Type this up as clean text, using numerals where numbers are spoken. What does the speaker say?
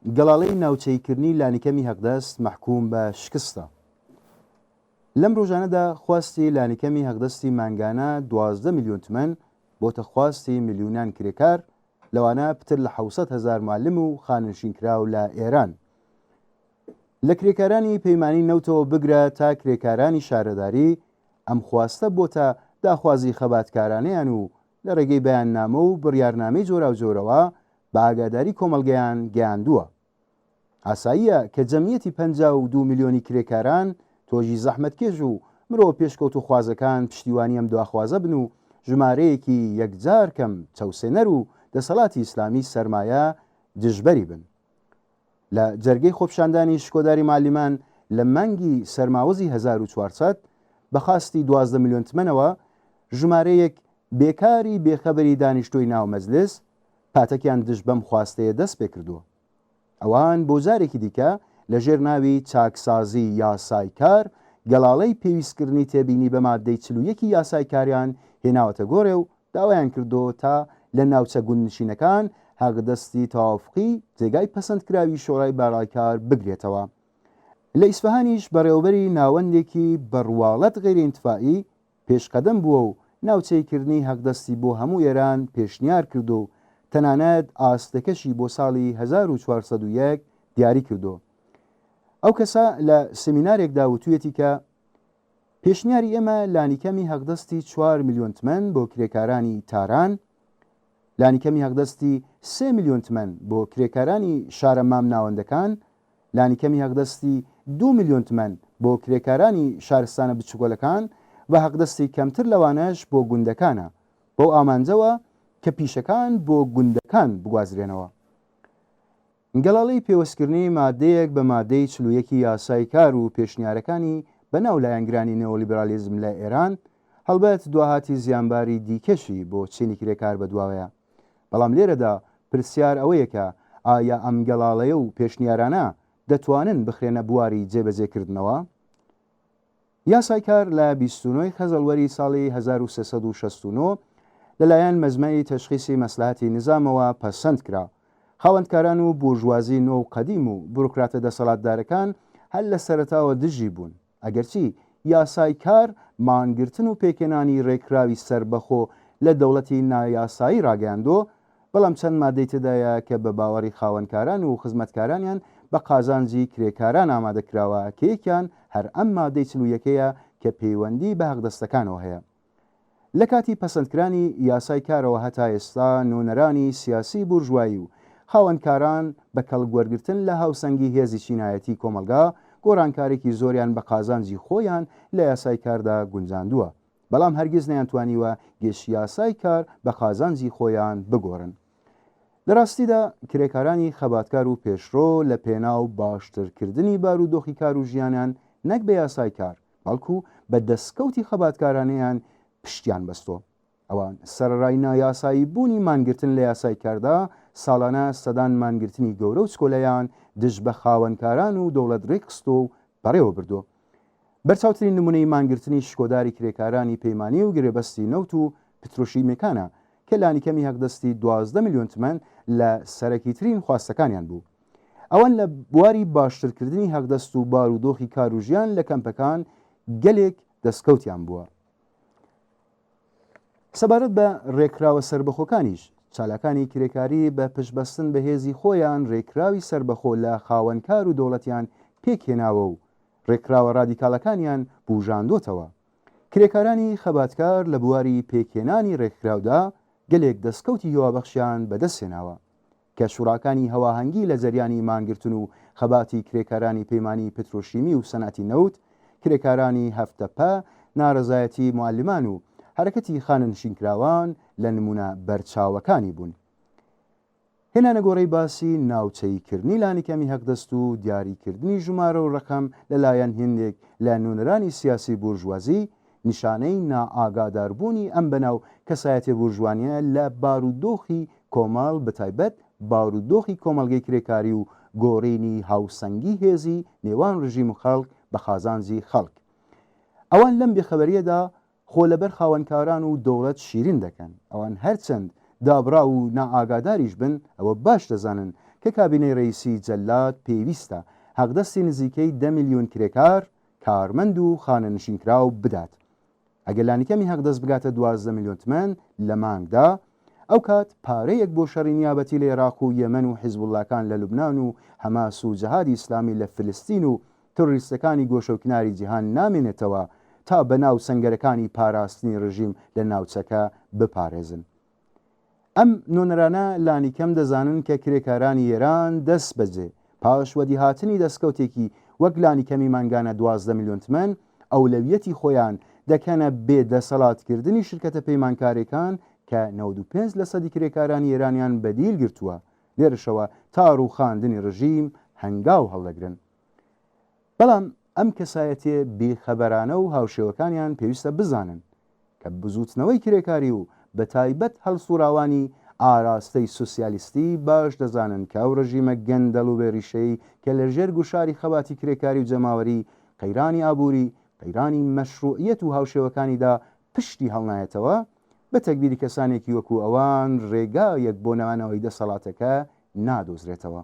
گەڵاڵەی ناوچەییکردنی لانیکەمی هەقدەست مەحکووم بە شکستە. لەم ڕۆژانەدا خواستی لانیکەمی هەقدەستی مانگانە 12 میلیۆن تمەن بۆتە خواستی میلیونان کرێکار، لەوانە پتر لە 700 هەزار معلم و خانەنشینکراو لە ئێران. لە کرێکارانی پەیمانی نەوتەوە بگرە تا کرێکارانی شارەداری، ئەم خواستە بۆتە داخوازی خەباتکارانەیان و لە ڕێگەی بەیاننامە و بڕیارنامەی جۆراوجۆرەوە بە ئاگاداری کۆمەڵگەیان گەیاندووە. ئاساییە کە جەمعیەتی 52 ملیۆنی کرێکاران، تۆژی زەحمەتکێش و مرۆڤە پێشکەوتووخوازەکان پشتیوانی ئەم دواخوازە بن و ژمارەیەکی یەکجار کەم چەوسێنەر و دەسەڵاتی ئیسلامی سەرمایە دژبەری بن. لە جەرگەی خۆپیشاندانی شکۆداری مەعەلیمان لە مانگی سەرماوەزی 1400 بە خواستی 12 ملیۆن تمەنەوە ژمارەیەک بێکاری بێخەبەری دانیشتووی ناو مەجلس پاتەکیان دژ بەم خواستەیە دەست پێکردووە. ئەوان بۆ جارێکی دیکە لە ژێر ناوی چاکسازی یاسای کار گەڵاڵەی پێویستکردنی تێبینی بە ماددەی 41 ی یاسای کاریان هێناوەتە گۆڕێ و داوایان کردۆ تا لە ناوچە گوندنشینەکان حەقدەستی تەوافقی جێگای پەسەندکراوی شۆرای باڵای کار بگرێتەوە. لە ئیسفەهانیش بەڕێوەبەری ناوەندێکی بە ڕواڵەت غەیرئینتفاعی پێشقەدەم بووە و ناوچەییکردنی حەقدەستی بۆ هەموو ئێران پێشنیار کردۆ و تەنانەت ئاستەکەشی بۆ ساڵی 1401 دیاری کردۆ. ئەو کەسە لە سمینارێکدا وتویەتی کە پێشنیاری ئێمە لانیکەمی حەقدەستی چوار ملیۆن تمەن بۆ کرێکارانی تاران، لانیکەمی حەقدەستی سێ ملیۆن تمەن بۆ کرێکارانی شارە مامناوەندەکان، لانیکەمی حەقدەستی دوو ملیۆن تمەن بۆ کرێکارانی شارستانە بچکۆلەکان و حەقدەستی کەمتر لەوانەش بۆ گوندەکانە، بەو ئامانجەوە کە پیشەکان بۆ گوندەکان بگوازرێنەوە. گەڵاڵەی پێوەستکردنی ماددەیەک بە ماددەی 41 ی یاسای کار و پێشنیارەکانی بە ناو لایەنگرانی نێۆلیبرالیزم لە ئێران، هەڵبەت دواهاتی زیانباری دیکەشی بۆ چینی کرێکار بەدواوەیە. بەڵام لێرەدا پرسیار ئەوەیە کە ئایا ئەم گەڵاڵەیە و پێشنیارانە دەتوانن بخرێنە بواری جێبەجێکردنەوە؟ یاسای کار لە 29 ی خەزەڵوەری ساڵی 1369 لەلایەن مەجمەعی تەشخیسی مەسلەهەتی نیزامەوە پەسەند کرا. خاوەندکاران و بورژوازی نوێ و قەدیم و بوروکراتە دەسەڵاتدارەکان هەر لە سەرەتاوە دژی بوون. ئەگەرچی یاسای کار مانگرتن و پێکهێنانی رێکخراوی سەربەخۆ لە دەوڵەتی نایاسایی راگەیاندووە، بەڵام چەند مادەی تێدایە کە بە باوەڕی خاوەنکاران و خزمەتکارانیان بە قازانجی کرێکاران ئامادە کراوە کە یەکیان هەر ئەم مادەی 41ەیە کە پەیوەندی بە حەقدەستەکانەوە هەیە. لە کاتی پەسەندکرانی یاسای کارەوە هەتا ئێستا نۆنەرانی سیاسی بورژوایی و خاوەنکاران بە کەڵک وەرگرتن لە هاوسەنگی هێزی چینایەتی کۆمەڵگا گۆڕانکارێکی زۆریان بە قازانجی خۆیان لە یاسای کاردا گونجاندووە بەڵام هەرگیز نەیانتوانیوە گشت یاسای کار بە قازانجی خۆیان بگۆڕن. لە ڕاستیدا کرێکارانی خەباتکار و پێشڕۆ لە پێناو باشترکردنی بارودۆخی کار و ژیانیان نەک بە یاسای کار بەڵکو بە دەسکەوتی خەباتکارانەیان پشتیان بەستووە. ئەوان سەرەڕای نایاسایی بوونی مانگرتن لە یاسای کاردا، ساڵانە سەدان مانگرتنی گەورە و چکۆلەیان دژ بە خاوەنکاران و دەوڵەت رێکخستووە و بەڕێوە بردووە. بەرچاوترین نموونەی مانگرتنی شکۆداری کرێکارانی پەیمانی و گرێبەستی نەوت و پترۆشیمیەکانە کە لانیکەمی هەقدەستی 12 ملیۆن تمەن لە سەرەکیترین خواستەکانیان بوو. ئەوان لە بواری باشترکردنی هەقدەست و بارودۆخی کار و ژیان لە کەمپەکان گەلێک دەستکەوتیان بووە. سەبارەت بە رێکخراوە سەربەخۆکانیش، چالاکانی کرێکاری بە پشتبەستن بە هێزی خۆیان رێکخراوی سەربەخۆ لە خاوەنکار و دەوڵەتیان پێکهێناوە و رێکخراوە رادیکاڵەکانیان بوژاندۆتەوە. کرێکارانی خەباتکار لە بواری پێکهێنانی رێکخراودا گەلێک دەستکەوتی هیوابەخشیان بەدەستهێناوە. کە شوڕاکانی هەواهەنگی لە جەریانی مانگرتن و خەباتی کرێکارانی پەیمانی پترۆشیمی و سەنعەتی نەوت، کرێکارانی هەفت تەپە، نارەزایەتی موعەلیمان و حەرەکەتی خانەنشینکراوان لە نموونە بەرچاوەکانی بوون. هێنانەگۆڕێی باسی ناوچەییکردنی لانیکەمی هەقدەست و دیاریکردنی ژمارە و ڕەقەم لە لایەن هێندێک لە نوێنەرانی سیاسی بورژوازی نیشانەی نائاگاداربوونی ئەم بەناو کەسایەتیە بورژوانیە لە بارودۆخی کۆمەڵ بەتایبەت بارودۆخی کۆمەڵگەی کرێکاری و گۆڕینی هاوسەنگی هێزی نێوان ڕژیم و خەڵک بە قازانجی خەڵک. ئەوان لەم بێخەبەریەدا خۆ لەبەر خاوەنکاران و دەوڵەت شیرین دەکەن. ئەوان هەرچەند دابڕاو و نائاگاداریش بن ئەوە باش دەزانن کە کابینەی رەئیسی جەلاد پێویستە حەقدەستی نزیکەی دە میلیون کرێکار، کارمەند و خانەنشینکراو بدات. ئەگەر لانیکەمی حەقدەست بگاتە 12 میلیۆن تمەن لە مانگدا، ئەوکات پارەیەک بۆ شەڕی نیابەتی لە ئێراق و یەمەن و حیزبوڵڵاکان لە لوبنان و حەماس و جەهادی ئیسلامی لە فلستین و تڕۆریستەکانی گۆشەوکناری جیهان نامێنێتەوە تا بەناو سەنگەرەکانی پاراستنی ڕژیم لە ناوچەکە بپارێزن. ئەم نۆنەرانە لانیکەم دەزانن کە کرێکارانی ئێران دەستبەجێ پاش وەدیهاتنی دەسکەوتێکی وەک لانیکەمی مانگانە 12 میلیۆن تمەن ئەولەویەتی خۆیان دەکەنە بێ دەسەڵاتکردنی شرکەتە پەیمانکارێکان کە 95 لەسەدی کرێکارانی ئێرانیان بەدیل گرتووە لێرەشەوە تا ڕووخاندنی ڕژیم هەنگاو هەڵدەگرن. بەڵام ئەم کەسایەتیە بیخەبەرانە و هاوشێوەکانیان پێویستە بزانن کە بزووتنەوەی کرێکاری و بەتایبەت هەڵسوڕاوانی ئاراستەی سوسیالیستی باش دەزانن کە ئەو ڕژیمە گەندەڵ و بێ ڕیشەی کە لە ژێر گوشاری خەباتی کرێکاری و جەماوەری، قەیرانی ئابووری، قەیرانی مەشروعیەت و هاوشێوەکانیدا پشتی هەڵنایەتەوە، بە تەگبیری کەسانێکی وەکوو ئەوان ڕێگایەک بۆ نەمانەوەی دەسەڵاتەکە نادۆزرێتەوە.